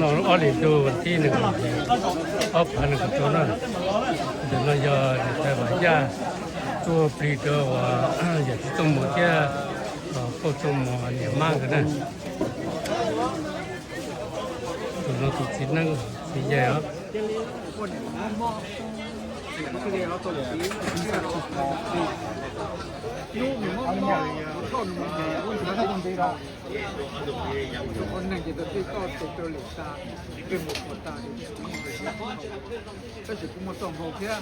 No ob hlis ntuj vas thib nees nkaum, ob phav nees nkaum rau na. Ntawm no yog niam tais Vam Yaj tuaj plig rau uas yawm txiv Txooj Muas thiab Phauj Txooj Muas niam mab nkawd na. Tus no tus txiv neeb txiv yaig os. Tab sis kuv muaj txoj hmoo thiab.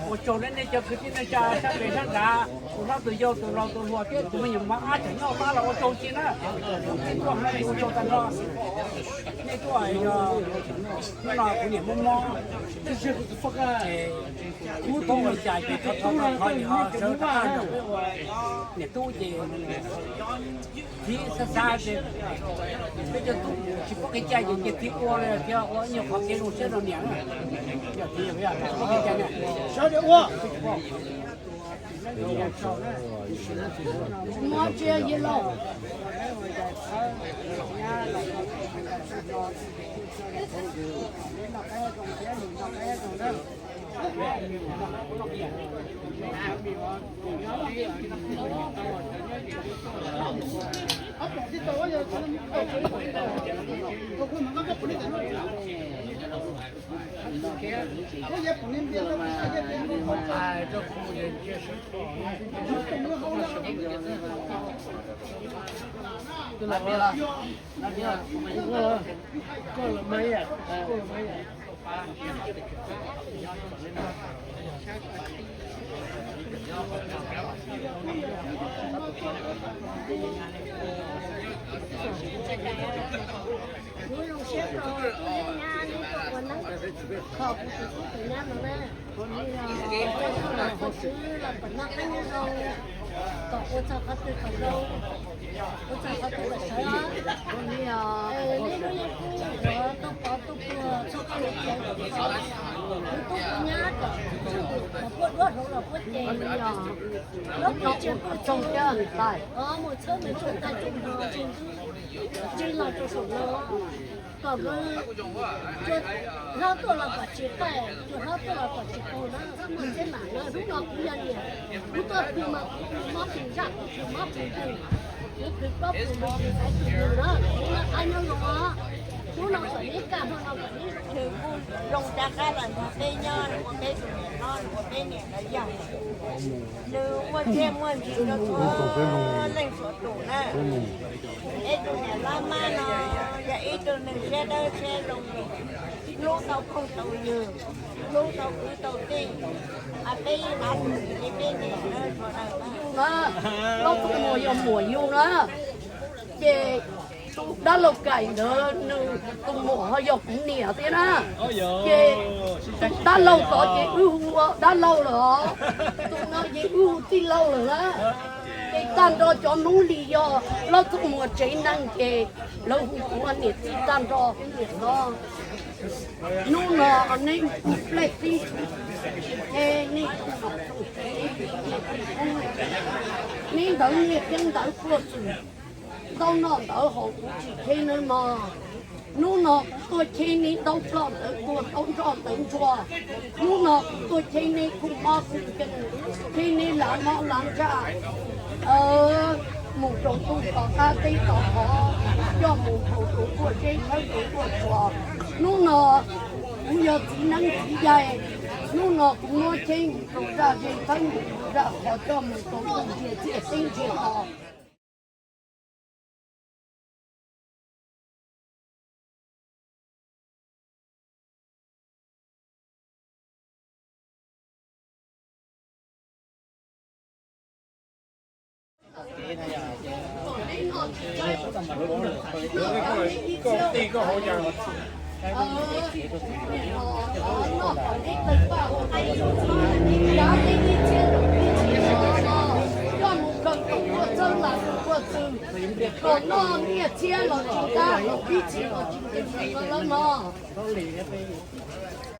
Ua tsaug nej cov kwv tij neej tsa sab pem sab nrad, tus hlob tus yau tus laus tus hluas thiab tus me nyuam mos ab tseem nyob qab los ua tsaug ci na. Nej tuaj ua tsaug tag nrho. Nej tuaj, hnub no kuv niam mob mob, ces kuv tub ua cas ces thov thov thov thov sawv rov qab nrog peb ua niam tub ces thiv xav xav ces peb cov tub tsis paub kev cai ces cia thiv ua li thiab ua ib nyuag qhov kev zoo siab rau niam na. Yog thiv yog kev cai na, sawv daws ua. Muab tsiab yig lauj. Kuv zoo siab rau tub nyab nyab, neb tuaj ua neeb kho kuv tus tub tus nyab no na. Ua tsaug ntau tus tswv los kom noj qab nyob zoo, kom ua txog qhov twg kom zoo, ua txog qhov twg kom sawv os. Neb lub yeej kuj yuav tuaj pov tuaj puag txhua qhov chaw, kuv tub kuv nyab kom puag duab hauv los puag ces, ob peb tsev puag txog, mus txhawb mus tsuag tag tsev no, tsev ntug, tsev los rau saum no. Kom nkawd, cua hlob tuaj los kom tsis qaij, cua hlob tuaj los kom tsis qaug na, muaj txhiab mam na. Hnub no kuv yog niam, kuv tuaj pw mas kuv pw mob pw zaj, kuv pw mob pw nkeeg, kuv pw plaub pw ntug pw xaiv pw nkeeg na. Hnub no qab nyob zoo os, hnub no kom neb kaj, hnub no kom neb zoo. Nws kuj zoo rov qab los nrog peb nyob, ua peb tus niam hlob, ua peb niam lawv yog. Nws muaj txiaj muaj ntsig rau txhua leej txhua tus na. Ib tug niam hlob mab no yog ib tug neeg siab dawb siab zoo, hlub tau phooj tau ywg, hlub tau kwv tau tij, peb ib qab tus li peb niam na. Plaub Txooj Muas yog muam yus na, ces tus dab laug Kaim ntawd nws tus muam ho yog kuv niam thiab na. Ces tus dab laug tod ces wb hu ua dab laug lawm os, tus no ces wb hu tij laug lawm na. Ces tag nrho cov Hmoob Lis yog Plaub Txooj Muas tsev neeg ces lawv hu kuv ua niam tij tag nrho niam no. Hnub no neb kuj plej tib, ces neb kuj, neb ntawd nyiaj thiab ntawv tuaj xwm, ntaub noj ntawv haus kuv tsis cheb nawb mog. Hnub no kuv tuaj cheb neb ntaub ploj ntawv tuaj, ntaub nroj ntawv ntsuag. Hnub no kuv tuaj cheb neb kuj mob kuj nkeeg, cheb neb lav mob lav ntsaj. Mus rau ntuj tom qab teb tom qhov, coj mus rau tus tuaj zeb thawb tus tuaj tsuas. Hnub no kuv yog txiv neeb txiv yaig, hnub no kuv muab tsheb mus rau zaj zej thawb mus rau zaj qhov, coj mus rau ntuj ntsia txiaj teb ntsia to. Coj mus kawm kom tuaj txeeb los kom tuaj txwm, kom noj nyiaj txiag los tsis qab, kom pib txhij los tsis ntev no lawm mog.